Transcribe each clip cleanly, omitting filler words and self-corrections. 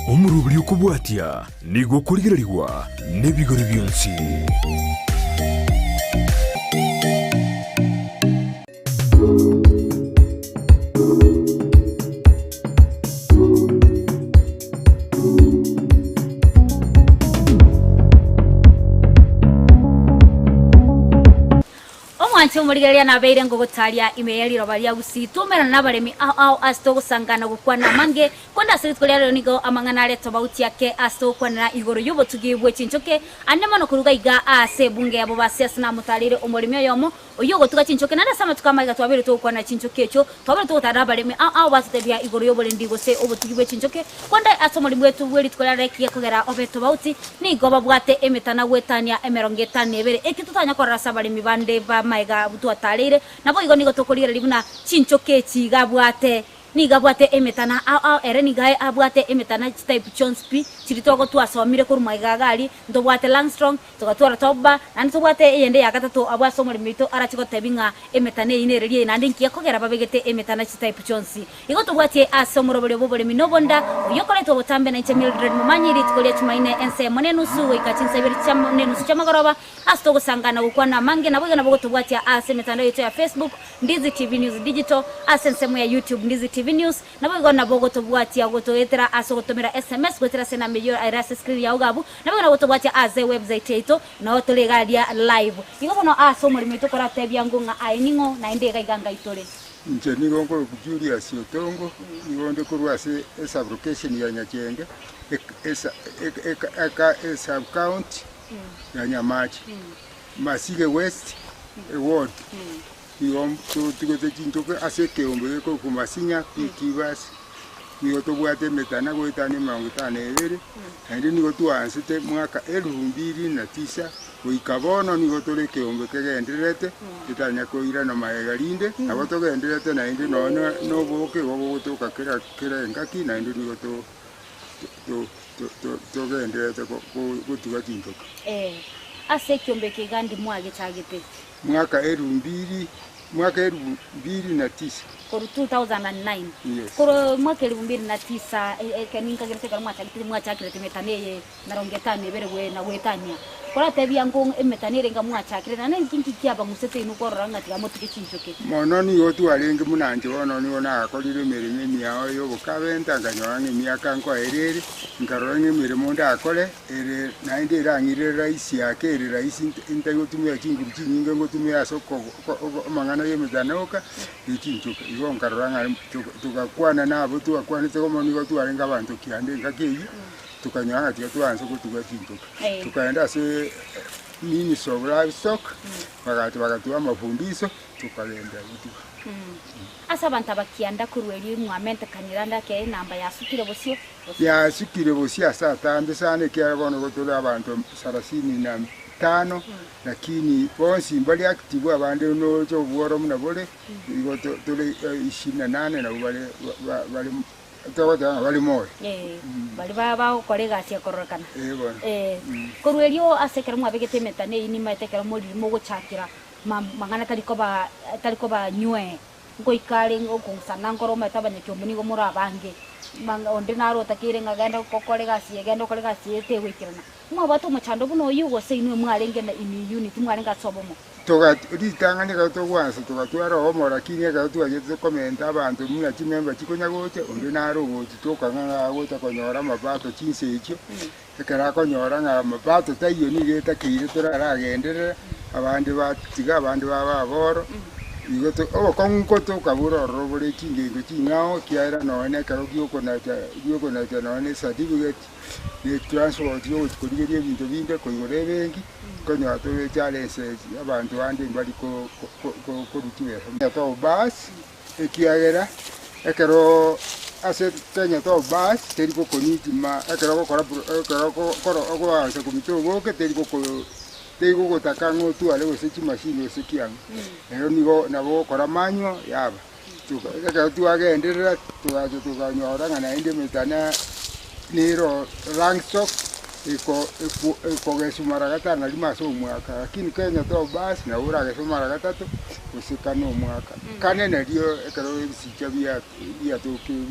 Omoroberi okobwatia nigo okorigererigwa nebigori bionsi. Omwanche omorigereria nabeire ngogotaria ime ye riroba ria Gusii, twaumerana nabaremi ao ao ase togosangana gokwana amange, Korende ase rituko ria rero nigo amang'ana are tobauti ake ase togokwanera igoro y'obotugi bwe chinchoke, ande mono koruga iga aase ebunge yabo base ase namotareire omoremi oyomo oyio ogotuga chinchoke. Naende ase amatuko amaiga twabeire togokwanera chinchoke echio, twabeire togotarera abaremi ao ao batotebia igoro y'oborendi gose obotugi bwe chinchoke. Korende ase omoremi bwetu bwe rituko ria rero eki gekogera obe tobauti, nigo babwate emetana goetania emerongo etano na ebere, ekio totanya korora ase abaremi bande b'amaega twatareire. Naboigo nigo tokorigereria buna chinchoke echi iga abwate Nigo abwate emetana ao ao, ere nigo abwate emetana chitype chionsi pi chiria togo twasomire korwa magega iga aria, ntobwate Langstrong, togatwara Topbar, naende tobwate eyende ya gatato abwo ase omoremi oito arache gotebi ng'a emetana eyio nereri eye naende nki gekogera babegete emetana chitype chionsi. Igo tobwatie ase omoroberio bw'oboremi na obonda, oyio okoretwa botambe nainche Mildred Momanyi rituko ria Chumaine ensa emo na enusu goika chinsa ibere chia na enusu chiamagoroba ase togosangana gokwana amange naboigo nabo gotobwatia ase emetandao yaito ya Facebook, Ndizi TV News Digital, ase ensemo ya YouTube Ndizi TV News, naboigo nabo gotobwatia gotoetera ase ogotomera SMS goetera ase enamba eyio ere ase screen yao iga abwo, naboigo nabo gotobwatia ase ewebsite yaito noo tore iga aria live. Igo bono ase omoremo oito koratebia ng'o ng'a aye ning'o naende iga iga ngai tore. Inche nigo nkorokwa Julius Otongo, nigo nde korwa ase esub-location ya Nyachenge, esub-county ya Nyamache, Masige West eward. Nigo totugete chinchoke ase ekeombe gekorokwa Masinya Beekeepers, nigo tobwate emetana goetania emerongo etano na ebere, naende nigo twaansete mwaka elfu mbili na tisa goika bono nigo tore ekeombe kegendererete getanya koirana magega rinde, nabo togendererete naende nonya na oboke igo bogotoka kera kera engaki naende nigo to to to togendererete gotuga chinchoke. Ase ekeombe eke iga ndi mwagechagete. Mwaka elfu mbili, mwaka elfu mbili na tisa. Korwa 2009. Yes. Korwa mwaka elfu mbili na tisa, ekero ninkagerete ekero mwachagete mwachakirete emetano eye emerongo etano na ebere na goetania. Koratebia ng'o emetano ere enga mwachakire naende nki nki kiabang'usete inwe korora ng'a tiga motuge chinchoki. Mono nigo twarenge buna inche bono nigo nagakorire emeremo emiao y'obokabenta nkanyora ng'a emiaka nkoera ere, nkarora ng'a emeremo ndakore Ere naende erang'irere rahisi ake, ere rahisi ntari gotumia chinguru chinyinge ngotumia ase amang'ana y'emetanoka ne chinchoka. Igo nkarora ng'a togakwana nabo twakwanete komo nigo twarenge abanto kianda engaki eyio, tokanyora ng'a tiga twaansa gotuga chinchoka. Tokaenda ase Ministry of Livestock, bagacha bagatoa amafundisho, tokagenderera gotuga. Ase abanto aba kianda korwa erio mwamentekanire ande ake enamba yasukire bosio. Yasukire bosio ase atambe sana, ekiagera bono igo tore abanto sarasini na tano, lakini bonsi mbari active, abande noroche obworo buna bore, igo tore ishirini na nane nabwo bare bare togoteba ng'a bare moyo. Baria bagokora egasi ekororekana. Ee bono. Korwa erio ase ekero mwabegete emetano eyio nimaete ekero moriri mogochakera mang'ana tari koba tari koba nywee. Ngoika arenge okong'usana nkore omanyete abanyakiombe nigo more abange, onde naro otakeire ng'a genda okore egasi eye, genda okore egasi eye tegoikerana. Mwabwate omochando buna oyio gose inwe mwarenge na in unity mwarenge ase obomo? Toga ritang'ani ekero togwansa togatwara obomo lakini ekero twachete tokomenta abanto buna chimemba chikonya gocha, onde naro ogochi toka ng'a agocha konyora amapato chinsa echio, ekero akonyora ng'a amapato taiyo nigo etakeire toraragenderere, abande batiga abande baba aboro, igo to obokong'u nkotoka bore ororo bore chingencho ching'ao ekiagera nonye na ekero giokonacha giokonacha nonye na ecertificate, na etransport ya ogochi korigeria ebinto binde koigora ebenki, nkonyora tore challenge echi abanto bande mbari ko ko ko korwa chibesa. Togo bus Ekiagera ekero ase Kenya to bus teri gokoniti ma ekero ogokora pro ekero okoro ogoansa komita oboke teri goko teri gogotaka ng'a otware gose chimashini gose kiang'u. Ero nigo nabo ogokora manual yaba. Toka ekero twagenderera togacha tokanyora ng'a naende emetana nero langstock eko eko ekogeswa mara gatano na rimo ase omwaka, lakini Kenya to bus nabo orageswe mara gatato gose kane omwaka. Kane nario ekero ebisicha bia biatokire.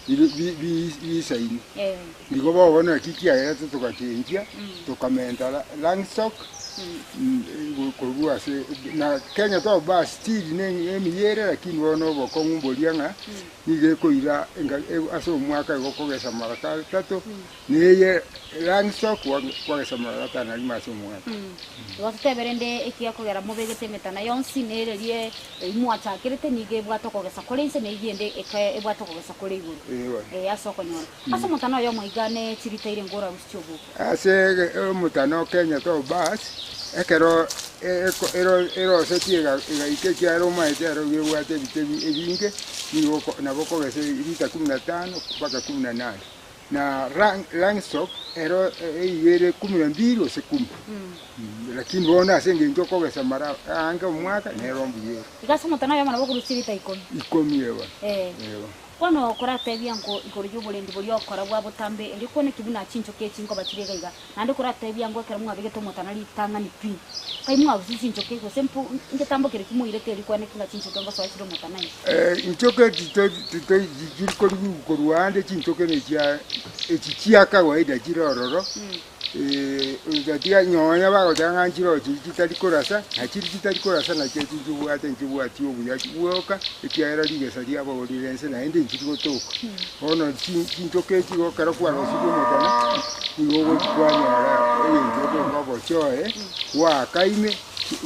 Biisaini. Nigo bobo naki kiagerete togachenchia, tokamenta Langstock korwa ase na Kenya toba still ne emiya ere lakini bono obokong'u mboria ng'a nigo ekoira ase omwaka igo okogesa mara gatato, na eye Langstock kwagesa mara gatano na rimo ase omwaka. Igo totebe rende ekiagera mobegete emetana yonsi nererie Eyio mwachakerete nigo ebwate okogesa kore inse, na eyio ende ebwate okogesa kore igoro, ee, ase okonyora. Ase omotano oyomo iga ne chirita ire ngorarusie chi'oboke. Ase omotano o Kenya to bus, ekero erosetie egaika ekiagera omanyete ero gebwate ebite ebinge, nigo nabo okogesa erita kumi na tano mpaka kumi na nane. Na Langstock ero eiga ere kumi na mbili gose kumi, lakini bono ase engencho okogesa mara aange omwaka nero mbuya ere. Iga ase omotano oyomo nabo okorusia rita ikomi. Ikomi eba, Ee. eba. Bono koratebia nko igoro y'oborendi boria okora bwa botambe, erio kwane ki buna chinchoki echi nkoba chire iga iga, naende koratebia nko ekero mwabegete omotano ritang'ani pi, Nkai mwarusia chinchoki, gose mpo ngetambo keria kimoirete erio kwane ki ng'a chinchoki ngosoa chire omotano ime. Inchoki tichiri korigigwa korwa ande, chinchoki nechia echi chia kawaida chire ororo, otatiga nonya bagoteba ng'a nchire chiria chitari korasa, na chiria chitari korasa nachio nchibwate nchibwati obuya bwoka, ekiagera rigesa riabo rire inse naende nchiri gotoka. Bono chinchoki echi igo ekero kwarosirie omotana, nigo ogochi kwanyora egento ekorokwa obochoe, gwaaka ime,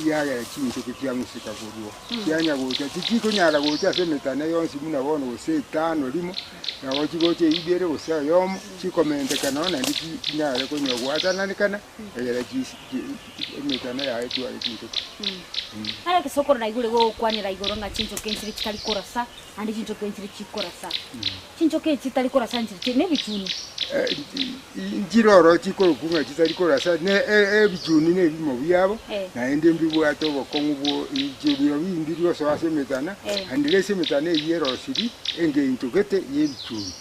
yagera chinchoki chiang'useka korwa oo. Chianya gocha, tichikonyara gocha ase emetana yonsi buna bono gose etano rimo, nabo chigocha ibere gose oyomo, chikomenteka nonye naende chinyare konya gwatananekana, egere chisi emetana yaye etware chinchoki. Naro egesokoro naigure gogokwanera igoro ng'a chinchoki nchire chitari korasa, naende chinchoki nchire chikorasa. Chinchoki echi chitari korasa nchire chi nebichuni. Nchire ororo chikorokwa ng'a chitari korasa, ne ebichuni na ebimo biabo, naende mbibwate obokong'u bwo ebichuni ebi mbiri gosoa ase emetana, naende ase emetana eyio erosiri engencho gete y'ebichuni,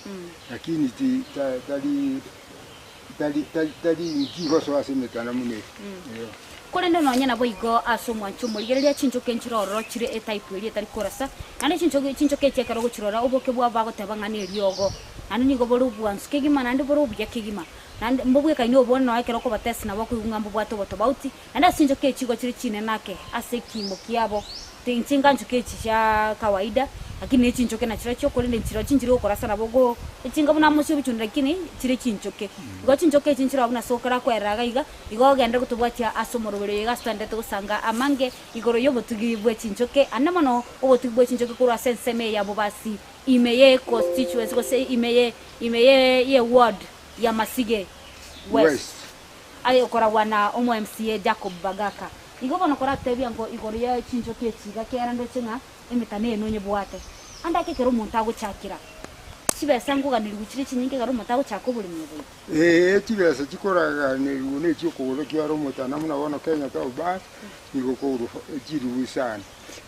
lakini ti tari tari tari tari nchigosoa ase emetana buna eye. Eeh. Korende nonya naboigo ase omwancho omorigereria chinchoki nchire ororo chire etype eria etari korasa, naende chinchoki chinchoki echi ekero ogochirora oboke bwabo bagoteba ng'a neriogo, naende nigo bore obwansu kegima naende bore obuya kegima, naende mbobwekaine obwo nonya ekero okobatest nabo okoigwa ng'a mbobwate obotobauti, naende ase chinchoki echi igo chire chinene ake ase ekiimo kiabo, Tinchinga nchoki echi chia kawaida, lakini ne chinchoki nachirochio, korende nchirochio nchiri gokorasa nabo go echinga buna amosi obichuni lakini chire chinchoki. Igo chinchoki echi nchiroo buna ase okora koerera iga iga, igo ogende gotobwatia ase omoroberi oyo iga ase twaenderete gosanga amange igoro y'obotugi bwe chinchoki, ande mono obotugi bwe chinchoki korwa ase ensemo eye ya Bobasi ime ye constituency gose ime ye ime ye ye ward ya Masige West. West. Aye okoragwa na omo MCA Jacob Bagaka. Igo bono koratebia ngo igoro ye chinchoki echi iga kera ndoche ng'a emetano eye nonyebwate. Ande ake ekero omonto agochakera chibesa ngoganerigwe chire chinyinge ekero omonto agochaka oboremi obo iga. Ee, chibesa chikoraganeriwe ne chiokogora ekiagera omotana buna bono Kenya Town Bus nigo okogorwa chiribu isano,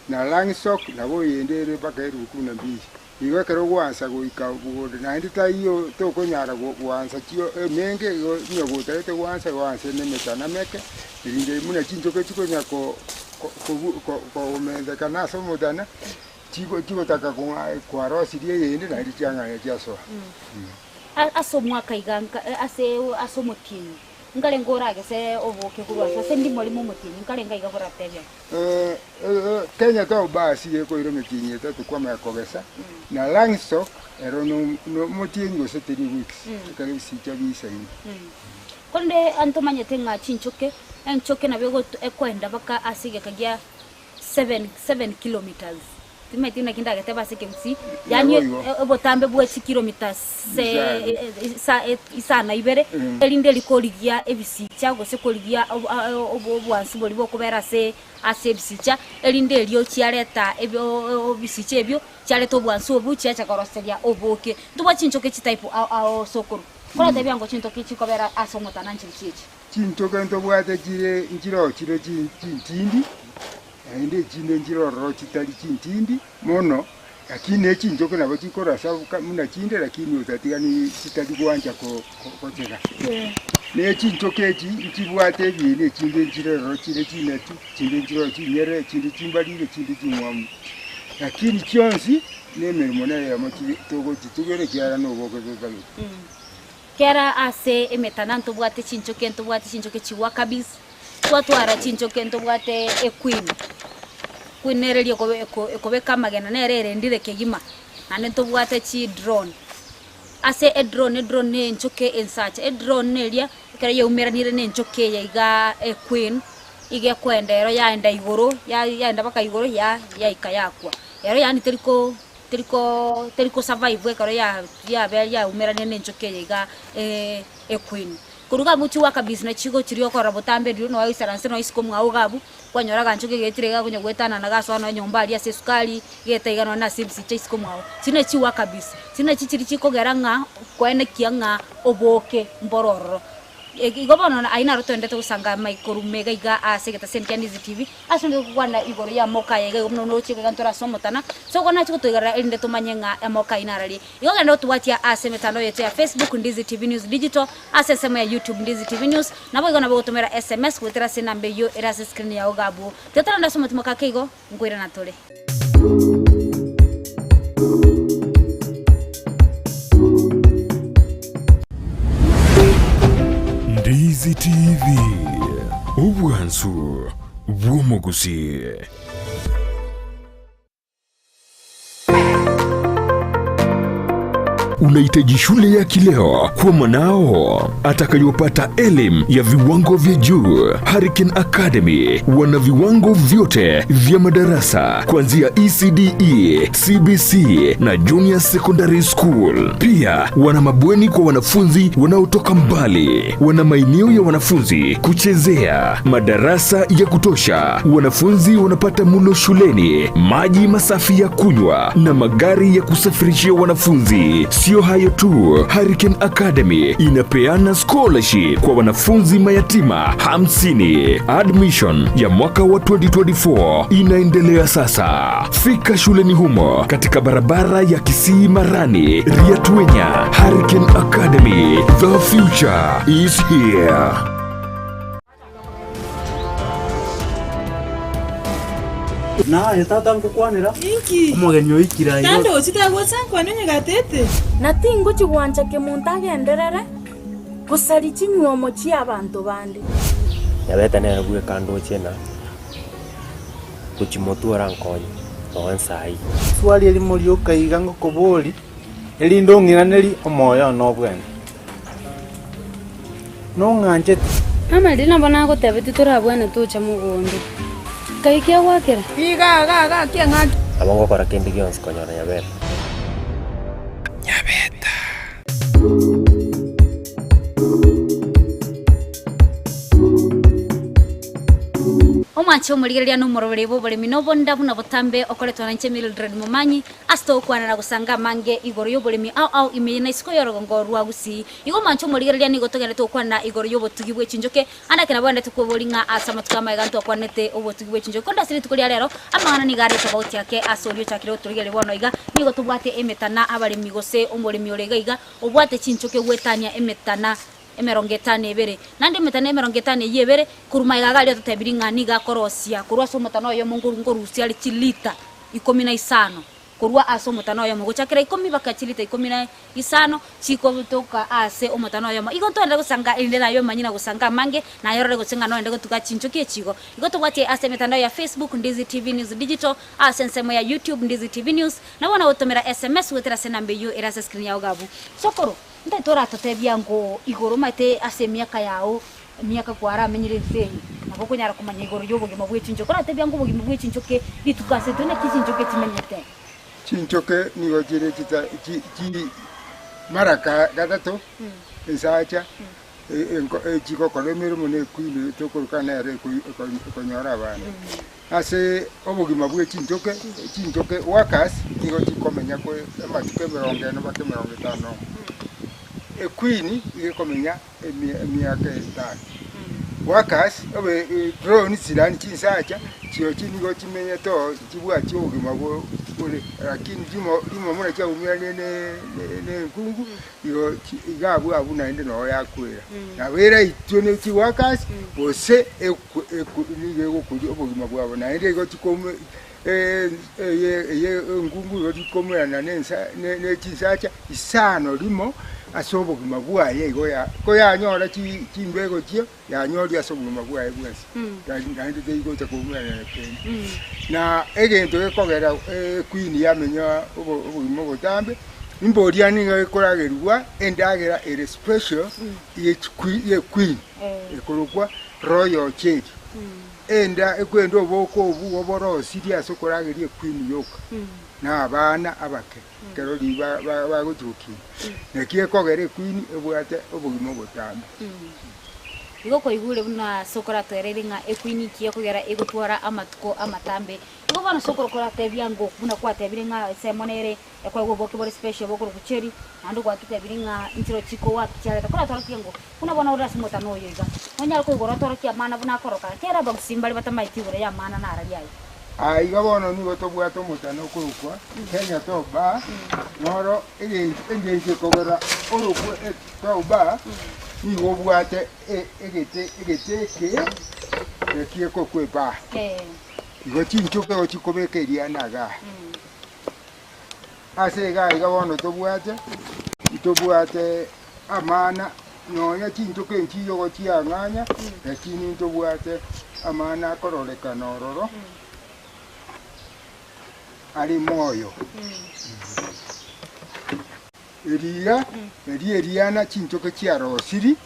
na Langstock nabo oyende ere mpaka elifu kumi na mbili. Igo ekero ogwansa goika bogode, naende taiyo tokonyara gwansa chio emenge, igo onye gotagete gwansa, gwanse nemetana meke, erinde buna chinchoke chikonya ko- ko- kobu ko- komentekana ase omotana, chigo chigotaka kong'a kwarosirie eyende naende chiang'anya chiasoa. Ase omwaka iga nka ase ase omotienyi, nkarenge oragese oboke korwa ase ase ndimo rimo omotienyi, nkarenge iga koratebia. Kenya tobasi gekoira emetienyi etato kwamanya kogesa, na Langstock ero nomotienyi gose three weeks ekero ebisicha biisaine. Korende ntomanyete ng'a chinchoke, enchoke nabo ekoenda mpaka ase egeka gia 7 kilometres. Timanyeti naki ndagetebe ase ekegusii, yaani Naboigo. obotambe bwe chikilometers Isano. isano na ibere, erinde rikorigia ebisicha gose korigia obwansu boria bokobera ase ase ebisicha, erinde erio chiareta ebisicha ebio, chiareta obwansu obwo chiacha koroseria oboke. Ntobwate chinchoki chitype ao ao sokoro, koratebia ngo chintoki chikobera ase omotana nchiri chiachi. Chinchoki ntobwate chire nchiroo chire chintindi. Naende echinde nchire ororo chitari chintindi mono, lakini ne chinchoki nabo chikorasa buna chinde, lakini otatigani chitari gwancha gochega. Ne chinchoki echi nchibwate ebieni, echinde nchire ororo chire chinetu, echinde nchire ororo chinyerere, echinde chimbariri, echinde chimwamu. Lakini chionsi nemeremo neyemo chiri togochitugera ekiagera noboke totagete. Kera ase emetana ntobwate chinchoke ntobwate chinchoke chiwakabis, twatwara chinchoke ntobwate equeen, queen nere eria ekobe ekobeka amagena nere erendire kegima, naende ntobwate chidrone. Ase edrone, edrone na enchoke ensacha, edrone neria ekero yaumeranire na enchoke eye igaa equeen, iga ekoenda ero yaenda igoro, ya yaenda mpaka igoro ya yaika yakwa. Ero yaani teri ko teri koo teri ko survive ekero ya yabe yaumeranire na enchoke eye igaa equeen. Korwa iga abwo chiwaka busy nachi chiria okorora botambe riria noe oisaranse noe isiko mwao iga abwo, kwanyora aganchoke getire iga konya goetanana gasoa nonya nyomba aria ase esukari, gete iga nonya ase ebisicha isiko mwao. Chiria nachi chiwaka busy, chiria nachi chiria chikogera ng'a koenekia ng'a oboke mboro ororo. Igo bono ayio naro toendete gosanga amaikoruma iga iga ase egetaseni kia Ndizi TV, ase onde gokwana igoro y'amoko aya iga igo buna oroche iga ntore ase omotana, so igo nache gotoigerera erinde tomanye ng'a amoko ayio nararie. Igo genda gotobwatia ase emetandao yaito ya Facebook Ndizi TV News Digital, ase ensemo ya YouTube Ndizi TV News, naboigo nabo ogotomera SMS goetera ase enamba eyio ere ase escreen yao iga abwo. Tiga torende ase omotimoka ake igo, nkoirana tore. Ndizi TV, obwansu bw'omogusii. Unahitaji shule ya kileo kwa mwanao atakayopata elimu ya viwango vya juu. Hurricane Academy wana viwango vyote vya madarasa kuanzia ECDE, CBC na Junior Secondary School. Pia wana mabweni kwa wanafunzi wanaotoka mbali, wana maeneo ya wanafunzi kuchezea, madarasa ya kutosha, wanafunzi wanapata mulo shuleni, maji masafi ya kunywa na magari ya kusafirishia wanafunzi. Sio hayo tu, Hurricane Academy inapeana scholarship kwa wanafunzi mayatima 50. Admission ya mwaka wa 2024 inaendelea sasa. Fika shuleni humo katika barabara ya Kisii Marani, Riatuenya. Hurricane Academy, the future is here. Naye tata nkokwanera, Inki? omogeni oikire aiga. Tandochi tagocha nkwane onye gatete? Na tingochia gwancha kemonto agenderere gosaria chinywomo chi'abanto bande. Nyabete nere bweka ndoche na gochia motwe orankonye nonya nsa eye. Swali erimo rioka iga ngokoboria, erinde ong'iranerie omoyo one obwene. Nong'anchete? Mama riria nabo nagotebetie torabwane tocha mogondo. Nkai kiagwakera? Nabo ngokora kende gionsi konyora nyabeta. Omwanche omorigereria na omoroberi bw'oboremi na obonda buna botambe okoretwa nainche Mildred Momanyi, ase togokwana na gosanga amange igoro y'oboremi ao ao ime na isiko y'orogongo rwa Gusii. Igo omwanche omorigereria nigo togenderete gokwana igoro y'obotugi bwe chinchoke, ande ekero nabwenerete kweboria ng'a ase amatuko amaya iga ntwakwanete obotugi bwe chinchoke. Korende ase rituko ria rero, amang'ana nigo are tofauti ake ase oria ochakire gotorigereria bono iga, nigo tobwate emetana abaremi gose omoremi ore iga iga obwate chinchoke goetania emetana emerongo etano ebere. Naende emetano emerongo etano eyio ebere, korwa magega iga aria ototebirie ng'a nigo akorosia korwa ase omotano oyomo nkoru nkorusia are chilita ikomi na isano, korwa ase omotano oyomo gochakera ikomi mpaka chilita ikomi na isano chikotoka ase omotano oyomo. Igo ntoendere gosanga erinde naye omanye na gosanga amange, naye orore gose ng'a noende gotuga chinchoki echi igo. Igo tobwatie ase emetandao ya Facebook, Ndizi TV News Digital, ase ensemo ya YouTube, Ndizi TV News, nabo nagotomera SMS goetera ase enamba eyio ere ase escreen yao iga abwo. Sokoro. Ntaete oratotebia ng'o igoro omanyete ase emiaka yao, emiaka kwaramenyire ense eye, nabo okonyara komanya igoro y'obogima bwe chinchoke. Oratebia ng'o obogima bwe chinchoke rituko ase intwe naki chinchoke chimenyete? Chinchoke nigo chire chita chi chi mara ka gatato, ensacha, enko echigokora emeremo na equeen tokoroka nere ekoi ekonyora abana. Ase obogima bwe chinchoke, chinchoke workers nigo chikomenya kwe amatuko emerongo ene mpaka emerongo etano nomo. Equeen nigo ekomenya emiaka etano. Workers obe drones yaani chinsacha chiochi nigo chimenyete oo chibwati obogima bore lakini rimo rimo buna chiaumeranie ne enkungu Igo iga abwo abwo naende noo yakwera. Nabo eraitwe ne chiworkers gose nigo egokuria obogima bwabo naende igo chikoume. Eye eye enkungu igo rikomerana nensa ne ne chinsacha isano rimo ase obogima bwaye igo ya koyanyora chi chimbego echio yanyoria ase obogima bwaye bwensi naende teigocha koumerana na kende. Na egento gekogera equeen yamenya obo obogima obotambe, imboria nigo ekoragerigwa endagera ere special ye chiqui ye queen ekorokwa royal jelly. Enda ekwenda oboko obwo oborosirie ase okorageria equeen yoka na abana abake ekero riria bagochia gokina. Naki ekogera equeen ebwate obogima obotambe. Igo kwaigure buna ase okoratwereire ng'a equeen ki ekogera egotwara amatuko amatambe. Igo bono ase okoratebia ng'o buna kwatebire ng'a ensemo nere Ekoegwa oboke bore special bokorokwa cherry, naende gwatotebire ng'a inchero chikowaki chiareta. Koratorokie ng'o buna bono ore ase omotano oyo iga, nonyare koigora otorokie amana buna akoroka? Kera abagusii mbare batamaeti igoro y'amana narari aye. Aa iga bono nigo tobwate omotano okorokwa Kenya Top Bar, noro engencho ekogera orokwe Top Bar, nigo obwate egete egete eke eki ekorokwa ebar. Igo chinchoke igo chikobeka eriana igaa. Ase iga aiga bono tobwate, ntobwate amana, nonya chinchoka enchiyo igo chiang'anya, lakini ntobwate amana akororekana ororo, are moyo. Eriga, eri eriana chinchoka chiarosiri,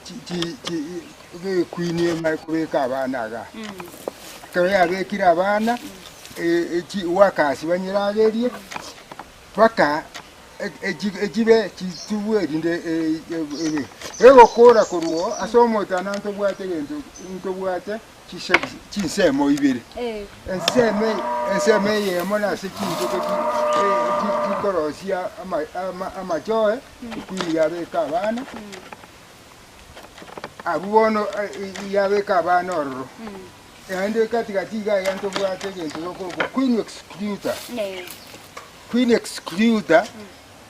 chi- chi- chi equeen emanye kobeka abana igaa. Ekero yabekire abana, workers banyeragerie, mpaka echibe chitubwe erinde ebe. Egokora korwa oo ase omotana ntobwate egento ntobwate chinsemo ibere. Ensemo ensemo eyemo nase chinchoke chikorosia amachoe, equeen yabeka abana. Abwo bono yabeka abana ororo. Naende gati gati iga iga ntobwate egento gekorokwa queen excluder. Queen excluder,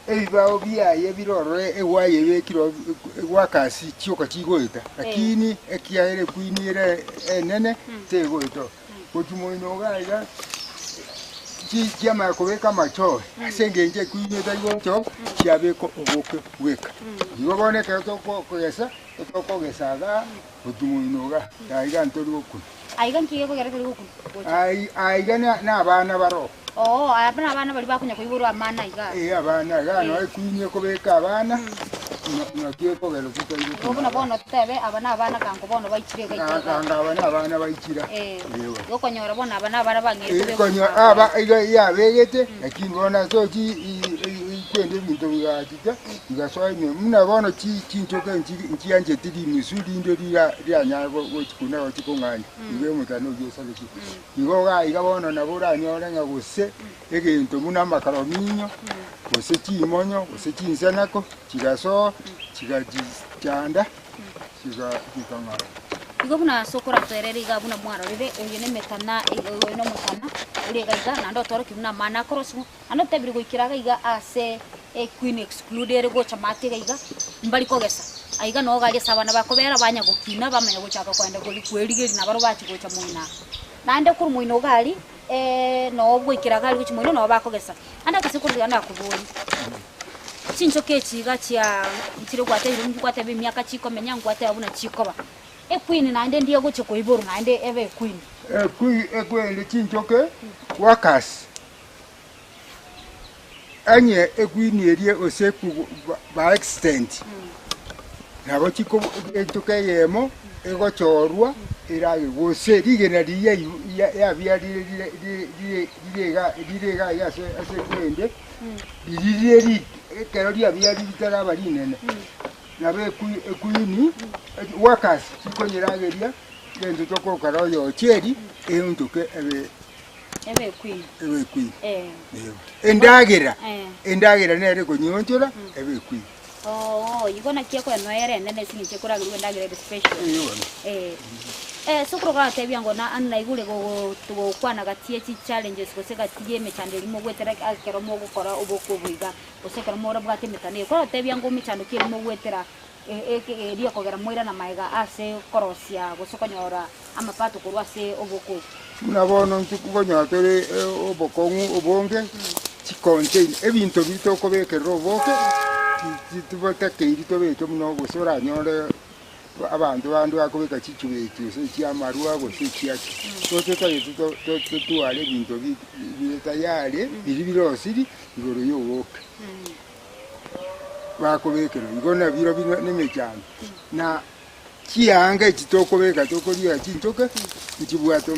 ebibao biaye bire ororo ewaya ebekire oo workers chioka chigoeta, lakini ekiagera equeen ere enene tegoeta oo. Gochia moino iga iga, chi chiamanya kobeka amachoe ase eng'encho equeen etari gocha oo, chiabeka oboke bweka. Igo bono ekero tokogesa, etokogesa igaa. Gochia iga, aiga ntori gokuna. Aiga nki gekogera tori gokuna? Gocha. Ai, aiga na, na abana baroo. Oo, aya buna abana baria bakonya koiborwa amana aiga. Ee, abana iga noe equeen ekobeka abana, na- naki ekogera totari Igo gokuna buna iga. bono totebe aba na abana kango bono baichire iga Ka- iga. Kanga aba na abana baichira. Eh, Ewe. igo okonyora bono aba na abana bang'ete Eh, konya aba iga yabegete, lakini bono ase ochi i- i- i- kwenda ebinto bigachicha, Bigasoa ime, buna bono chinchoka nchiancheti rimisu rinde rianyare gochikuna gochia kong'anya, igo omotano oyio osaretie. Igo iga iga bono nabo oranyore ng'a gose egento buna amakorominyo, gose chimonyo, gose chinsanako, chigasoa chigachichanda chikang'ara. Igo buna ase okoratoerera iga buna mwarorire, oyo nemetana, oyo nomotana ore iga iga, naende otorokia buna amana akorosiwa. Naende otebire goikera iga iga ase equeen exclude ere gocha maate iga iga, mbari kogesa. Aiga noo gari ase abana bakobera banya gokina bamanya gochaka kogenda kori kwerigeria nabarobwo bachia gocha moino aa. Naende korwa moino iga aria, noo goikera iga aria gochia moino noo bakogesa. Naende ekero korwa iga nakoboria, chinchoki echi iga chia nchire gwatebire ngwateba emiaka chikomenya ngwateba buna chikoba, Equeen naende ndiye gochia koiborwa naende ebe equeen. Equeen chinchoki workers. Onye equeen eria gose by accident, nabo chiko enchoka eyemo egochorwa erage gose rigena riria yabiarire rire rire rire iga rire iga iga ase ase equeen riria rire ri ekero riabiarire ritaraba rinene, nabo equeen workers chikonyerageria egento tokoroka royal jelly eonchoke ebe. Ebe equeen. Ebe equeen. Eh. Eeh. Endagera, Eh. endagera nere ekonyionchora, ebe equeen. Oo, igo naki ekoenwa ere enene ase eng'encho ekoragerwa endagera ere special. Eeh bono. Eh. Eh, sokoro oratebia ngo na naigure gogo gokwana gati ye chichallenges gose gati ye emechando eria mogwetera ekero mogokora oboke obo iga, gose ekero morabwate emetano eye. Koratebia ngo emechando ki eria mogwetera eria ekogera moirane magega ase okorosia gose okonyora amapato korwa ase oboke obo. Buna bono intwe nkonyora tore obokong'u obonge, chicontainer, ebinto biria tokobekerera oboke, tibotakeiri tobeke buna gose oranyore abanto bande bakobeka chichuba echi gose chia amarwa gose chia ki. So totagete totware ebinto bire tayari, biria birosiri igoro ya oboke, bakobekerwa. Igo nabio bire na emechando na. Chianga echi tokobeka tokoriera chinchoke, nchibwate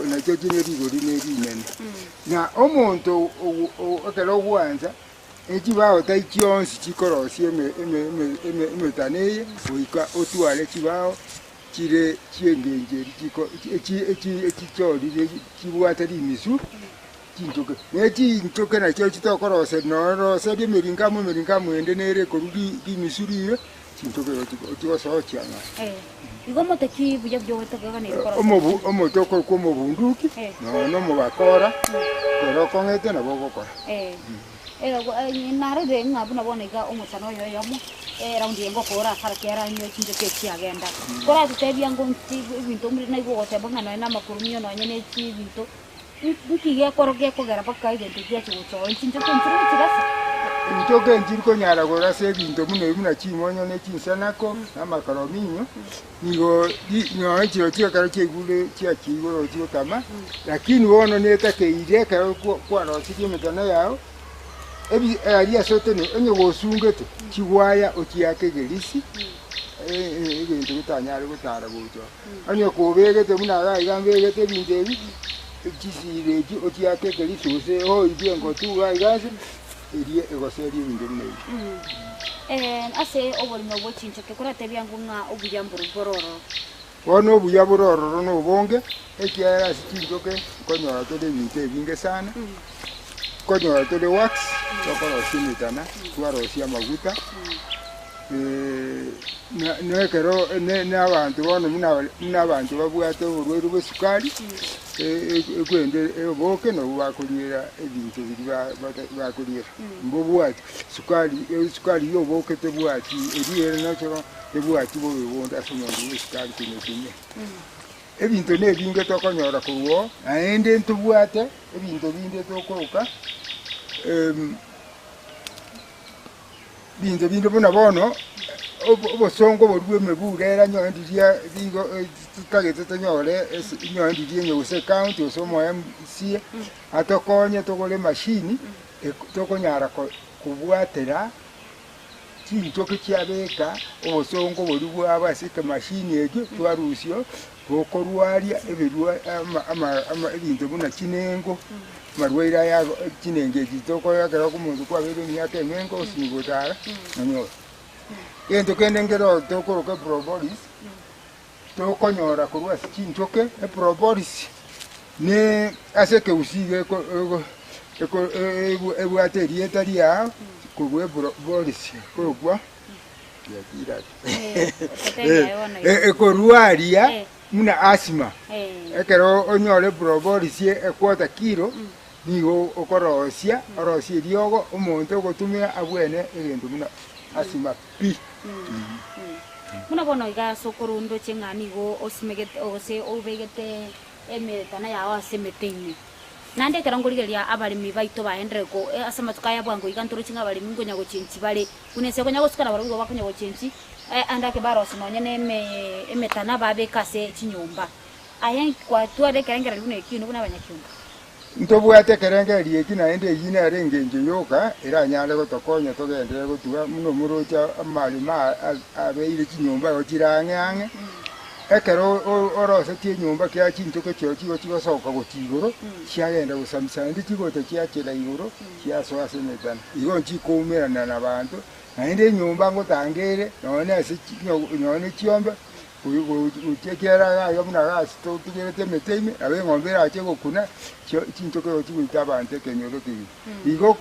nachio chire rigori ne rinene. Na omonto ekero ogwansa, echibao tai chionsi chikorosia emetano eye, goika otware chibao chire chi'engencho eria echichorire chibwate rimisu. Chinchoke, ne chinchoke nachio chitokoroseria nonya roseria emeringamu, emeringamu ende nere ekorwa rimisu riire, chinchoke igo chigosochia ng'a. Igo omote ki buya buya ogotogeganeirie korosia? Omobu omote okorokwa omobunduki, nonya na omobakora, ekero okong'ete nabo ogokora. Narorire ng'a buna bono iga omosani oyo oyomo, eraundi eye ngokora asara kera anywe chinchoke echiagenda. Koratotebia ngo nki ebinto naigwe ogoteba ng'a nonya na amakurumio nonya ne chibinto. Nki gekoro gekogera mpaka egento giacha gocha oo? Chinchoke nchiri gochirasa? Chinchoke nchiri konyara korasa ebinto buna ebi buna chimonyo ne chinsanako na amakorominyo, nigo nonya chirochio ekero chiaigure chiachia igoro chigotama, lakini bono netakeire ekero kwarosirie emetano yao, ebi aria ase otene onye gosungete, chigwaya ochiake egerisi, egento getanyare gotara gocha oo. Onye kobegete buna iga iga mbegete ebinto ebi, chisira echi ochiake ekerisi gose oibie engotu iga iga ase, eria egoseria ebinto buna ebi. Ase oborimo bwe chinchoki koratebia ng'o ng'a obuya mboro bore ororo. Bono obuya bore ororo nobonge, ekiagera ase chinchoki nkonyora tore ebinto ebinge sana, nkonyora tore wax, tokorosia emetana, twarosia amaguta. Na ekero na abanto bono buna buna abanto babwate oborwaire bwa esukari, ekwende oboke nabwo bakoriera ebinto biria bakoriera, mbobwati sukari esukari ya oboke tebwati eria ere natural tebwati bobe bonde ase omonto bwa esukari konywa. Ebinto na ebinge tokonyora korwa oo, naende ntobwate ebinto binde tokoroka. Ebinto binde buna bono, obosongo boria bwa emebura era nyowe ndiria rigo totagete tonyore ase nyowe ndiria onye gose ecounty gose omo MCA, atokonye togore emashini tokonyara kobwatera chinchoki chiabeka obosongo boria bwabo ase ekemashini ekio, twarusia bokorwaria ebirwa ama ama ebinto buna chinengo. Amarwaire aya chinengo echi tokora ekero omonto kwabeire emiaka emenge osinye gotara nonyore. Egento kende nkero tokoroka epropolis, tokonyora korwa ase chinchoke, epropolis ne ase ekegusii iga eko ego eko ebwate erieta riao korwa epropolis ekorokwa ekorwaria Buna asthma, ekero onyore propolis e quarter kilo, nigo okorosia, orosie eriogo, omonto ogotumia abwene egento buna asthma pi. Buna bono iga ase okorondoche ng'a nigo osimegete gose obegete emetana yao ase emete ime. Naende ekero nkorigereria abaremi baito baenderere ko ase amatuko aya bwango iga ntoroche ng'a abaremi nkonya gochenchi bare, buna ense ekonya gosuka nabarobwo igo bakonya gochenchi, ande ake barosie nonye na eme emetana babeke ase chinyomba. Aye kwatwarire ekerengererio buna ekio inwe buna abanyakiombe? Ntobwate ekerengererio eki naende eyio nere engencho yoka eranyare gotokonya togenderere gotuga buna omoroche amaremo abeire chinyomba igo chire ang'e ang'e. Ekero orosetie enyomba kera chinchoke chiao chigo chigosoka gochia igoro, chiagenda gosamisa, naende chigocha chiachera igoro, chiasoa ase emetano. Igo nchikoumerana nabaanto, naende enyomba ngotanga ere, nonya ase nonya ne chiombe, gochia ekiagera iga iga buna iga ase totigerete emete ime, nabo eng'ombe erache gokuna, chinchoke igo chigoita abanto ekenyoro ekegima. Igo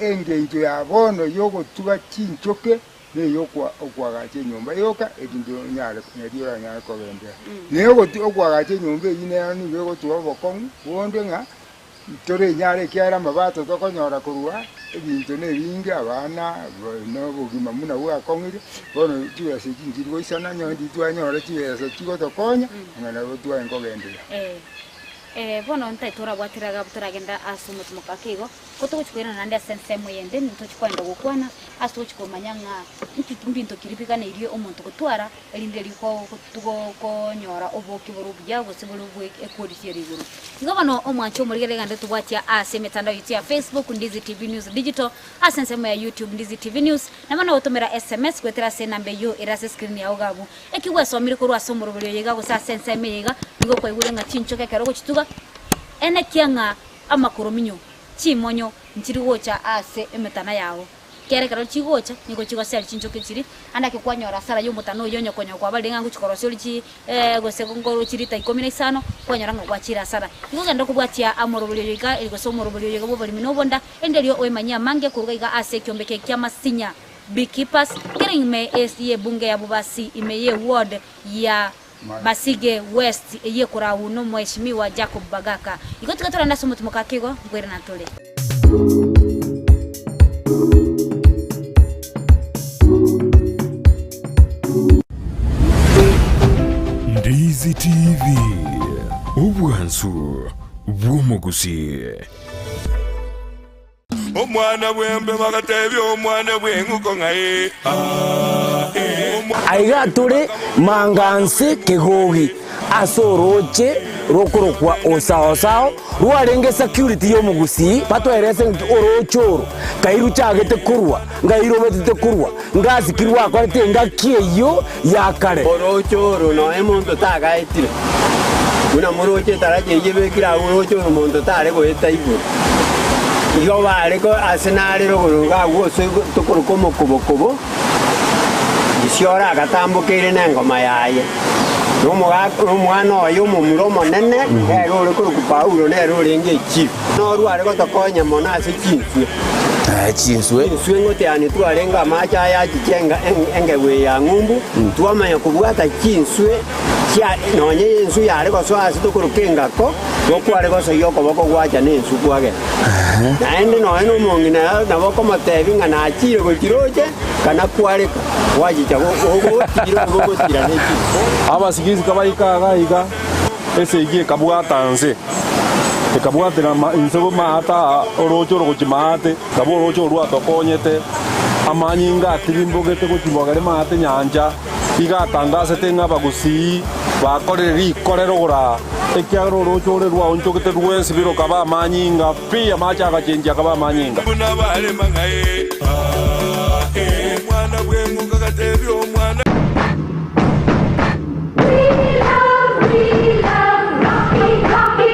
engencho ya bono yogotuga chinchoke. Ney'okoagacha enyomba yoka, erinde onyare nario oranyare kogenderera. Na okoagacha enyomba eyio nero nigo egotoa obokong'u bonde ng'a Torenyare ekiagera amabato tokonyora korwa ebinto nebinge, abana na obogima buna bwakong'ire, bono chibesa echi nchiri goisana onye ndiri twanyora chibesa chigotokonya, ng'a nabo tware nkogenderera. Bono ntaete torabwatire iga toragenda ase omotimoko ake igo. Ko togochia koirana naende ase ensemo eyende, ntochie kogenda gokwana ase togochia komanya ng'a nki mbinto ki ribiganeirie omonto gotwara, erinde erio konyora obokia bore obuya gose bore obwe equality ere igoro. Igo bono omwanche omorigereria gende tobwatia ase emetandao yaito ya Facebook, Ndizi TV News Digital, ase ensemo ya YouTube, Ndizi TV News, na bono gotomera SMS goetera ase enamba eyio ere ase escreen yao iga abwo. Eki gwesomire korwa ase omoroberi oyo iga gose ase ensemo eye iga, nigo kwaigure ng'a chinchoke ekero ogochituga, enekia ng'a Amakorominyo, chimonyo nchiri gocha ase emetana yao. Kera ekero chigocha, nigo chigoseria chinchoki chiria, ande ake kwanyora asara y'omotana oyio onye konya kwabarire ng'a ngochia korosia ore chi gose ngoro chirita ikomi na isano, kwanyora ng'a gwachire asara. Igo genda okobwatia amorobori oyo iga gose omorobori oyo iga bw'oboremi na obonda, erinde erio oemanyie amange koruga iga ase ekiombe eke ki'amasinya, beekeepers, kere ime y'ebunge ya Bobasi ime y'eward ya Basige West eyio ekoragwa n'Omweshimiwa Jacob Bagaka. Igo tiga torende ase omotimoko ake igo, nkoirana tore. Ndizi TV, obwansu bw'omogusii. Omwana bw'embe bagatebia omwana bw'eng'uko ng'a ee, aa, ee. Aiga tore manganse kegogi ase orooche rokorokwa Osaosao, rwarenge security y'omogusii, batwerese ng'aki orooche oro kai ruchagete korwa, ngai robetete korwa, ngasi ki rwakorete engaki eyio ya kare. Orooche oro nonya monto tagaetire, buna moroche etaracha eyio ebekire agwo orooche oro monto tare goeta igoro. Igo bare ase nare rogoro iga agwo ase tokoroka omokobokobo, Isioro agatambokeire nengoma yaye, na omogaka na omwana oye omomura omonene, nere ore korokwa Paulo, nere orenge echifu. Norwo are gotokonya mono ase chinswe. Chinswe. Chinswe ngoteani twarenge amache aya achiche engegu eye ya ng'umbu, twamanya kobwata chinswe chia nonye enswe yare gosoa ase tokoroka engako, gokware gosoyia okoboko gwacha na enswe kwagenda. Naende nonya nomong'ina nabo okomotebia ng'a nachire gochiroche, kana kwareka, gwachicha gogotira gogotira ne chinswe. Abasigisi kabaika iga iga, esegi ekabwata nse, ekabwatera inse maate aa, orooche oro gochia maate, nabo orooche oro rwatokonyete, amanyinga atirimbogete gochia bogere maate nyancha, iga atangasete ng'a abagusii bakorire rikorero goraa, ekiagera orooche ore rwaonchogete rwensi bi rokaba amanyinga pi, amache agachenchia akaba amanyinga. Buna barema ng'a ee, aa, ee. Omwana bw'eng'uko agatebia omwana.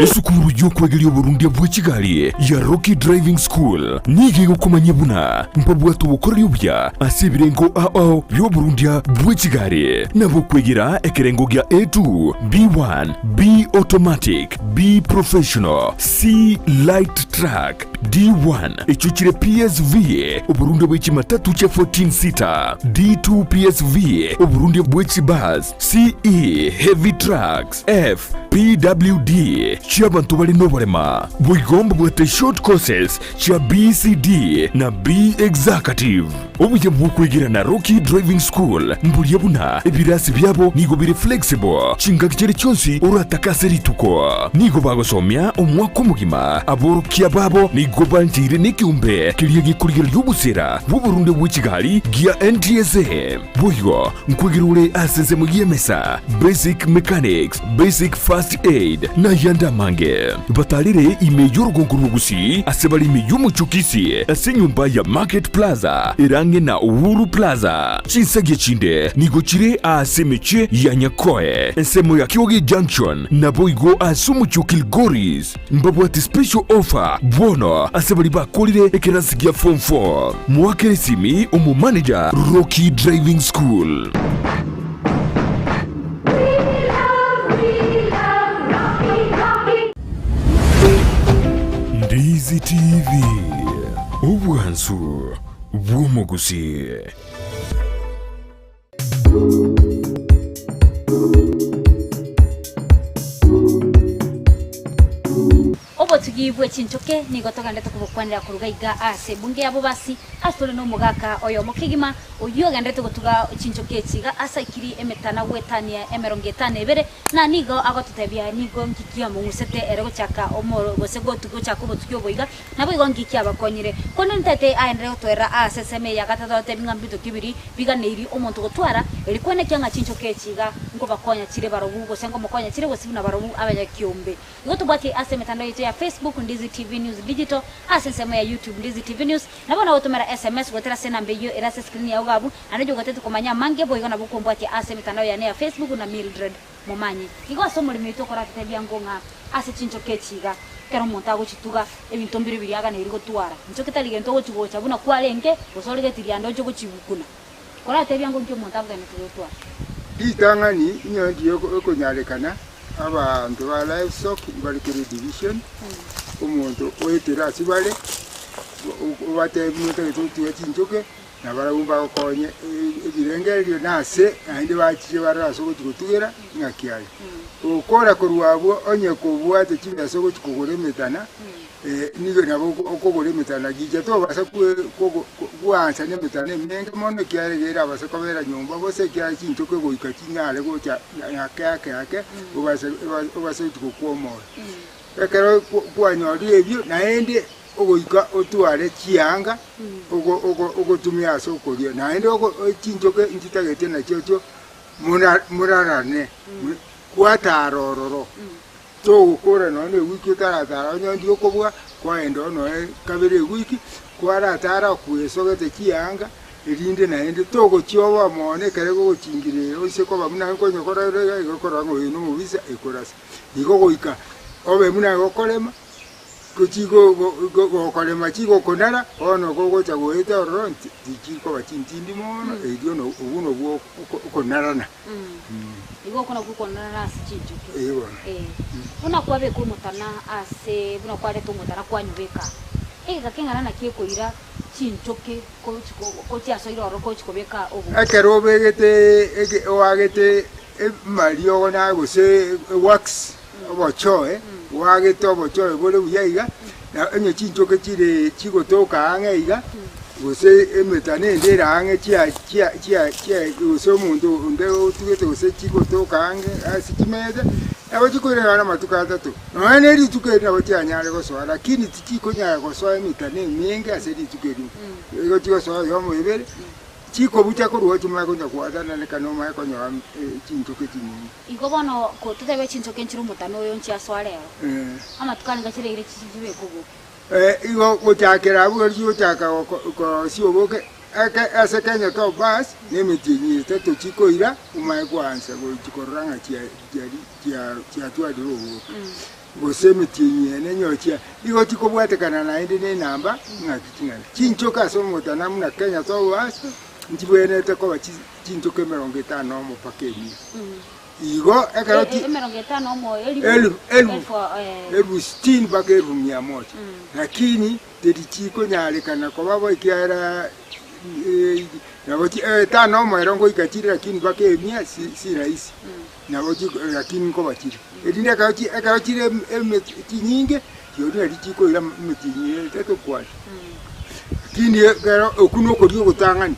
Esukuru y'okwegeria oborundia bwe chigari ya Rocky Driving School nigo egokomanyia buna mbabwate obokoreri obuya ase ebirengo ao ao bi'oborundia bwe chigari nabo okwegera ekerengo gia A2, B1, B Automatic, B Professional, C Light Truck, D1 echio chire PSV, oborundia bwe chimatatu chia 14 seater, D2 PSV, oborundia bwe chibus, CE, heavy trucks, F, PWD, chi'abanto bare noborema. Boigo mbabwate short courses chia BCD na B Executive. Obuya bw'okwegera na Rocky Driving School mboria buna ebirasi biabo nigo bire flexible chingaki chiria chionsi oratake ase rituko. Nigo bagosomia omwaka omogima, aborokia babo nigo bancheire nekeombe keria gekorigereria obosera bw'oborunde bwe chigari gia NTSA. Boigo nkwegera ore ase ensemo y'emesa, basic mechanics, basic first aid, na ayande amange. Batarire ime y'orogongo rw'Ogusii ase bare ime y'omochie o Kisii ase enyomba ya Market Plaza ere ang'e na Uhuru Plaza. Chinsagia chinde nigo chire aase emechie ya Nyakoe, ensemo ya Kioge Junction, naboigo ase omochie o Kilgoris. Mbabwate special offer bono ase baria bakorire ekerasi gia form 4. Moakere esimi omomanager Rocky Driving School. Ndizi TV, obwansu bw'omogusii. Obotugi bwe. chinchoke nigo togenderete kobokwanera koruga iga ase ebunge ya Bobasi ase tore nomogaka oyomo kegima oyio ogenderete gotuga chinchoke echi iga ase aikiri emetana goetania emerongo etano ebere na nigo agototebia nigo ngiki among'usete ere gochaka omo gose gochaka obotugi obo iga Naboigo ngiki abakonyire. Korende ntaete aenderere gotwerera aase ensemo eye ya gatato atebi ng'a mbinto ki biri biganeiri omonto gotwara, erio kwenekia ng'a chinchoka echi iga nkobakonya chire barobwo, gose nkomokonya chire gose buna barobwo abanyakiombe. Igo tobwatie ase emetandao yaito ya Facebook, Ndizi TV News Digital, ase ensemo ya YouTube, Ndizi TV News, nabo nagotomera SMS goetera ase enamba eyio ere ase escreen yao iga abwo, naende onye ogotete komanya amange, boigo nabo okombwatia ase emetandao yane ya Facebook na Mildred. Momanye. Igo ase omoremi oito okoratotebia ng'o ng'a ase chinchoka echi iga, ekero omonto agochituga, ebinto mbire biria aganeiri gotwara. Nchoki tari gento ogochi-gocha buna kwarenge, gose ore getirianda oche gochigukuna. Koratebia ng'o nki omonto abwenerete gotwara? Ritang'ani inye ndiyo ekonyarekana abanto ba livestock mbare kera edivision, omonto oetera ase bare, obatebi motagete gotuga chinchoke, Na barabwo mbagokonye ebirengererio na ase naende bachiche barore ase ogochia gotugera ng'aki are. Gokora korwa abwo onye kobwate chibesa ogochia kogora emetana, nigo nabo okogora emetana gicha tobasa gwansa nemetana emenge mono ekiagera iga erabase kobera nyomba bosa ekiagera chinchoke goika chinyare gocha ake ake ake obase obase gochia gokwa omoyo. Ekero kwanyorire ebio naende ogoika otware chianga ogotumia ase okoria, naende chinchoke nchitagete nachiochio morarane, kwatara ororo, togokora nonya na ewiki otaratara onye ndi okobua, kwaenda oo nonya kabere ewiki, kwaratara kwesogete chianga, erinde naende togochioboa mono ekero egogochingirera oise koba buna nkonyekora ore iga, igo ekorora ng'a oyo nomobisa ekorasa. Igo goika obe buna gokorema. Gokorema chigokonara, bono gogocha goeta ororo tichikoba chintindi mono, erio obwo nobwo okonarana. Igo oko nakwo okonarana ase chinchoki. Ee bono. Buna kwabeka omotana ase, buna kwareta omotana kwanyobeka, egeka keng'ana naki ekoira chinchoki kochiasoire ororo gochi kobeka oboke? Ekero obegete oagete amariogo na gose wax. Obochoe, bwagete obochoe bore buya iga, na onye chinchoke chire chigotoka ang'e iga, gose emetano ende ere ang'e chia chia chia chia gose omonto onde otugete gose chigotoka ang'e ase chimesa, nabo chikoirana amatuko atato. Nonya ne rituko eri nabo chianyare gosoa, lakini tichikonyara gosoa emetano emenge ase rituko erimo. Igo chigosoa oyomo ibere. Chikobucha korwa chimanye konya gwatananeka nomanye konyora chinchoke chinyinge. Igo bono totebe chinchoke nchire omotano oyo nchiasoa rero, amatuko arenge chireire chibekwe oboke. Igo gochakera abwo erio chigochaka korosia oboke, ase Kenya Top Bus na emetienyi etato chikoira omanye koansa gochia korora ng'a chiatwarire oboke. Gose emetienyi ene nyochia igo chikobwatekana naende nenamba ng'aki ching'ana. Chinchoke ase omotana buna Kenya Top Bus nchibwenerete koba chinchoke emerongo etano nomo mpaka emia. Igo ekero chi Emerongo etano omo elifu elifu elifu elifu eh. elifu sitini mpaka elifu mia moja. Lakini teri chikonyarekana koba bo ekiagera nabo chi etano omo ero ngoika chire lakini mpaka emia si si rahisi. Nabo chi lakini nkoba chire. Erinde ekero chi ekero chire eme chinyinge, chirochio nari chikoira emetienyi etato kwane. Lakini ekero okwo na okoria ogotang'ani,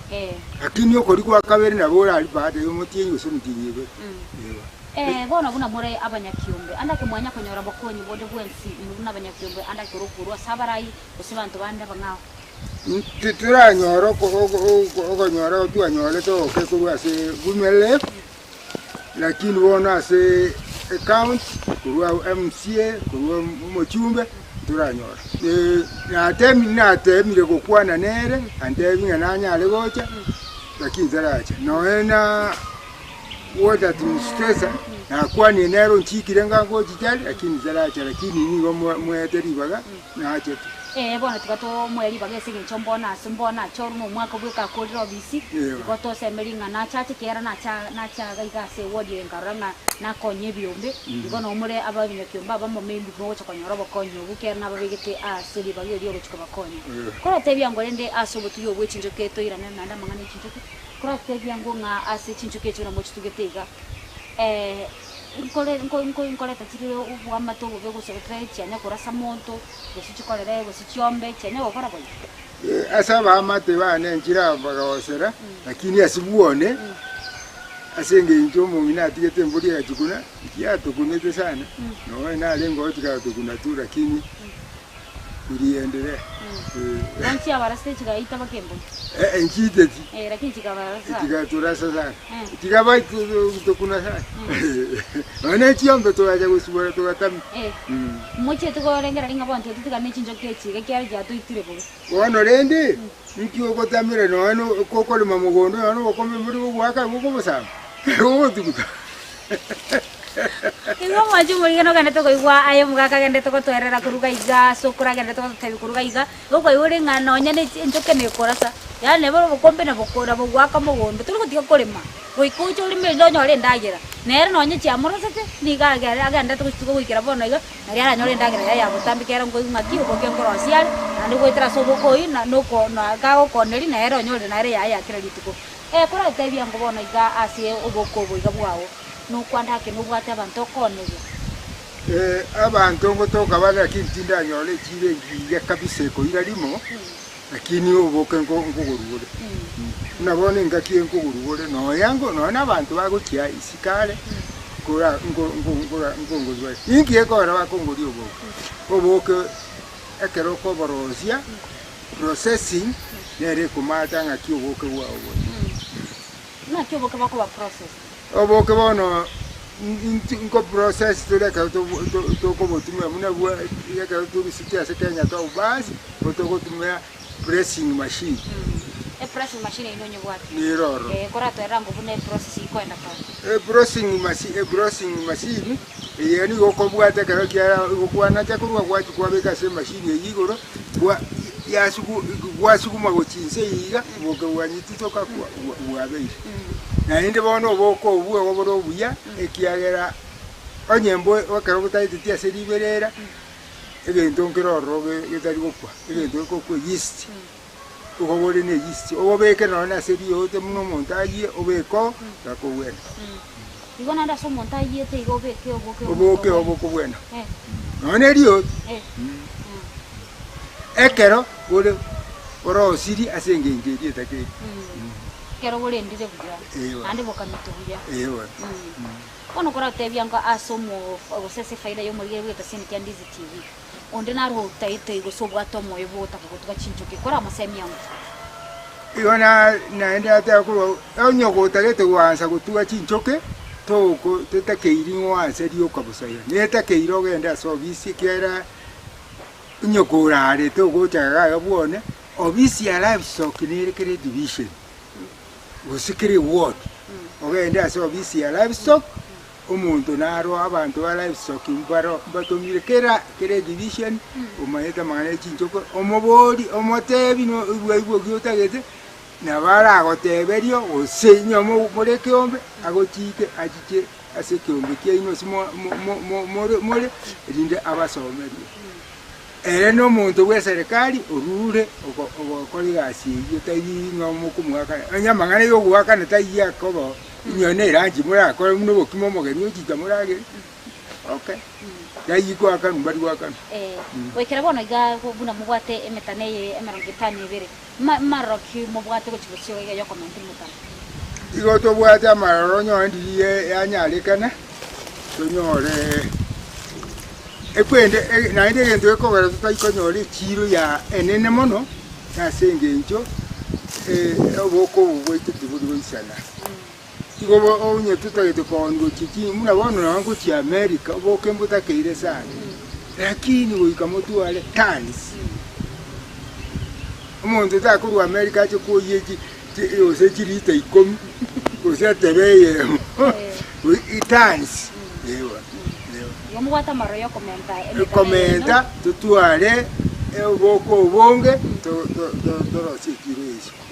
lakini okoria gwa kabere nabo orarie baada ya omotienyi gose emetienyi ebere. Eeh. Eh, bono buna more abanyakiombe, ande ake mwanya konyora bokonyi bonde bwensi inwe buna abanyakiombe, ande ake orokurwa ase abarai, gose abanto bande abang'ao. Titoranyora okonyora twanyorete ogoke korwa ase Women Rep, Lakini bono ase ecounty, korwa MCA, korwa omochumbe, ntoranyora. Natemire natemire gokwana nere, antebi ng'a nanyare gocha, lakini taracha. Nonya na water administrator, nakwanire nere onchikire ng'a ngochicha are, lakini taracha, lakini nigo mwaete ribaga, nachete. Ee, bono tiga tomoe ribaga ase engencho mbono ase mbono achorwe nomwaka bweka akorire obisi, igo tosemerie ng'a nachache ekiagera nacha nachaga iga ase eward eye nkarora ng'a nakonye ebiombe, igo nabo more abanyakiombe abamo maybe mogocha konyora obokonyi obwo ekiagera nababegete ase ribaga erio ogochia kobakonya. Koratebia ngo rende ase obotugi obwo bwe chinchoki toirane naende amang'ana e chinchoki, koratebia ngo ng'a ase chinchoki echio buna mochitugete iga. Nkore nko nko nkoreta chire obwamate obobe gose gotari chianya korasa monto, gose chikorere gose chiombe chianya gokora boigo. Ase abaamate bane nchire bagosera, lakini ase bwone, ase engencho omong'ina atigete embori egachikuna, nchiatokunete sana, nonya narenge oo chikatokuna tu lakini irienderea. Bono chiabarasete chigaita mpaka embori. Eh, nchiiteti. Eh, lakini chikabarasa. Chigatorasa sana. Chikaba tokuna sana. Nonya ne chiombe togacha gosibora togatamia. Eh. Mochiete korengera ring'a bono tiga tigana ne chinchoki echi iga ekiagera chiatoitire bobe. Bono rende, nki ogotamera nonya no kokorema mogondo nonya nobokome mbori bogoaka bokobosamba, bogotuguta. Igo omwanchi omorigena ogenderete koigwa aye omogaka agenderete gotoerera koruga iga ase okoragenderete gototebia koruga iga, igo okoigwa ore ng'a nonya ne enchoke nekorasa, yaani nabo obokombe nabo nabo goaka mogondo tori gotiga korema, goika oche orime erinde onyore endagera. Nere nonye chiamorosete, nigo age agenderete gochituga goikera bono iga, naria aranyore endagera yaye ya botambe ekero nkoigwa ng'aki oboke nkorosia are, naende goetera ase oboke oyio na noko na gagokoneria nere onyorire nere yaye ya kera rituko. Koratebia ng'o bono iga ase oboke obo iga bwao, nokwanda ake nobwate abanto okooneria. Abanto ngotoka bare lakini tindanyora echiro engiya kabisa ekoira rimo, lakini oboke nko nkogorwa ore. Buna bono engaki eye nkogorwa ore nonya nko nonya na abanto bagochia isiko are, kora nko nko nkora nkongori bare. Inki gekogera bakongoria oboke? Oboke ekero okoborosia, processing, nere ekomata ng'aki oboke bwao bore. Ng'aki oboke bokoba processed? Oboke bono nko process tore ekero tokobotumia buna bwa ekero torusitie ase Kenya Town Bus, nigo togotumia pressing machine. E pressing machine eyio nonyebwate? Nero ororo. Eh, koratoerera ng'o buna e process ikoenda kare. E pressing machine, e pressing machine eye nigo okobwata ekero kiara gokwanacha korwa gwachia kwabeka ase emachine eyio igoro, gwa yasugu gwasuguma gochia inse iga, oboke bwanyititoka kwa bwabeire. Naende bono oboke obwo igo bore obuya, ekiagera onye mbo ekero botaeteti ase riberera, egento nkere ororo getari gokwa, egento gekokwa eyeast, igo bore ne eyeast, obobeke nonye na ase riote buna omonto ayie, obeke oo, gakobwena. Igo naende ase omonto ayiete igo obeke oboke Oboke obo bokobwena, nonye na eriote, ekero bore orosirie ase engencho eria etakeire. Ekero borendire buya, Eeh. naende bokamitwa buya. Eeh bono. Bono koratebia ng'a ase omo gose ase efaida y'omorigereria bw'egetasini kia Ndizi TV, onde naro otaete gose obwate omoyo bw'ogotaka gotuga chinchoki, koramosemia ng'o? Igo na naende nateba korwa onye gotagete goansa gotuga chinchoki, toko totakeiri ng'oanse rioka bosa iga, netakeire ogende ase ofisi ekiagera onye korarete ogocha iga iga bwone, Ofisi ya livestock nere kera edivision gose kera eward, ogende ase ofisi ya livestock, omonto naro abanto ba livestock mbaro mbatomire kera kera edivision omanyete amang'ana ya chinchoke, omobori omotebi no obwaibwa okia otagete, nabo aragoteberie gose inwe more ekeombe agochike achiche ase ekeombe kiaino ase mo mo mo more more erinde abasomerie. Ere nomonto bw'eserekari orure ogokora egasi eyio, tari ng'a mokomoakana. Onye amang'ana y'ogoakana taiyo akoba, inwe ne eranchi morakore buna obokima omogeni ochicha moragere, okay. Taiyo koakanwa mbari goakanwa. Eh, goikera bono iga buna mobwate emetano eye emerongo etano ebere, ma- maroro ki mobwate gochia bosio iga yokomenta emetano? Igo tobwate amaroro onyore ndiri yanyarekana, tonyore Ekwende naende egento gekogera totari konyora echiiro ya enene mono, nase engencho oboko obo bwaito tibori goisana. Igo bo onye totagete kooni gochia chi buna bono nonye gochia America oboke mbotakeire sana, lakini goika motware tons. Omonto takorwa America ache koyia chi chi gose chilita ikomi, gose etebe eyemo, tons eeh. Igo mobwate amaroro y'okomenta emetano Ekomenta yaino. totware oboko obonge to- to- to- torosie echiro esiko.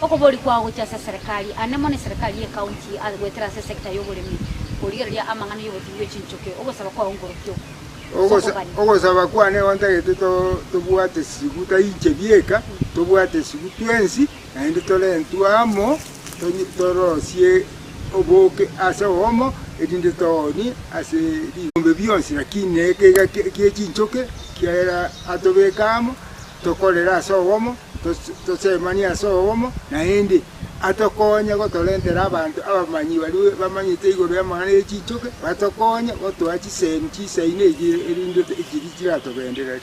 Okoboria kwao gochia ase eserekari, ane mono eserekari y'ecounty ase goetera ase esector y'oboremi, korigereria amang'ana y'obotibi bwe chinchoke, ogosaba kwao nkorokio ase Ogosa- okogania. Ogosaba kwane igo ntagete to- tobwate sigu tari inche bieka, tobwate sigu twensi, naende torentwe amo, tonye torosie. oboke ase obomo, erinde toonie ase riombe bionsi, lakini nekeiga gie chinchoke kiaera atobeke amo, tokorere ase obomo, tosemanie ase obomo, naende atokonye gotorentera abanto abamanyi baria bamanyete igoro y'amang'ana ye chinchoke, batokonye gotoa chisemi chisaine echi erinde chiria chiratogendererie.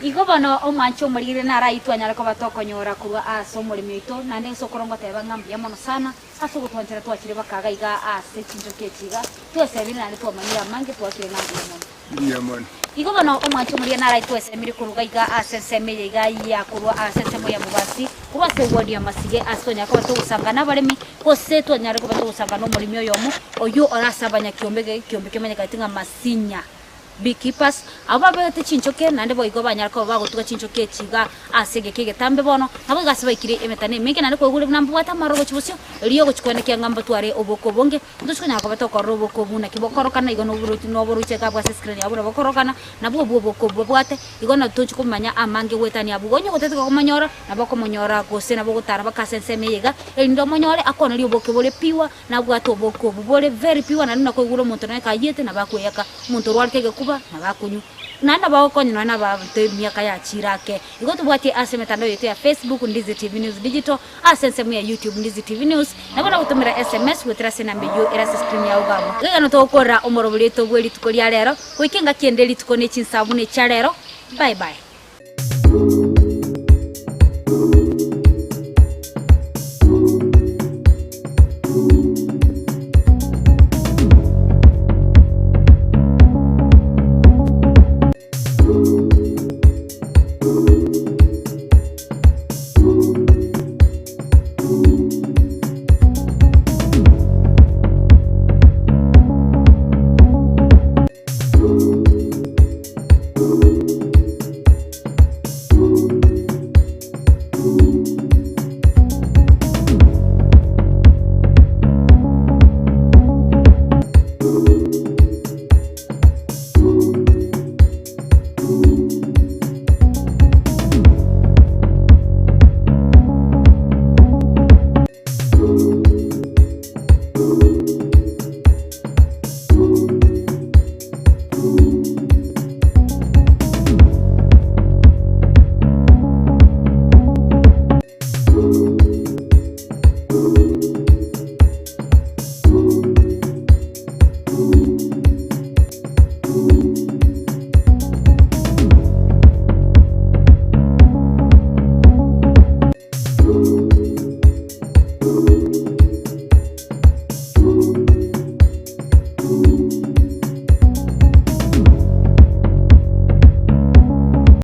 Igo bono omwanche omorigire naro ayio twanyare koba tokonyora korwa ase omoremi oito, naende gose okoro ngoteba ng'a mbuya mono sana ase ogotwanchera twachire bakaga iga ase chinchoki echi iga, twesebire naende twamanyire amange twakire ng'a mbuya mono. Mbuya mono. Igo bono omwanche omorigire naro ayio twesemire korwa iga ase ensemo eye iga ya korwa ase ensemo ya Mubasi, korwa ase ewodi ya Masige ase twanyare koba togosanga nabaremi, gose twanyare koba togosanga nomoremi oyomo, oyio ore ase abanyakiombe, ekiombe kemanyekanyete ng'a Masinya. Beekeepers, abwo babegete chinchoke, naende boigo banyare koba bagotuga chinchoke echi iga ase egeka egetambe bono, nabo iga ase baikire emetano emenge, naende kwaigure buna mbabwate amaroro gochia bosio, erio ogochia koenekia ng'a mbatware oboko obonge, ntochi konyara koba tokorora oboko obwo naki bokorokana igo noboroti noboroche iga abwo ase escreen yabo buna bokorokana, nabwo obwo oboko obwo babwate, igo natochi komanya amange goetania abwo. Onye gotete komonyora, nabo okomonyora gose nabo ogotara baka ase ensemo eye iga, erinde omonyore akonerie oboke bore pure, Nabwate oboko obwo bore very pure naende nakoigure omonto nonya kayete nabo akweyaka, omonto orwarete egekuba nabo akonywa, naende nabo agokonya nonya na abanto emiaka yachiire ake. Igo tobwatie ase emetandao yaito ya Facebook Ndizi TV News Digital, ase ensemo ya YouTube Ndizi TV News, nabo nagotomera SMS goetera ase enamba eyio ere ase screen yao iga abwo. Iga notogokorera omorobori oito bwe rituko ria rero, goika engaki ende rituko ne chinsa buna echia rero. Bye bye.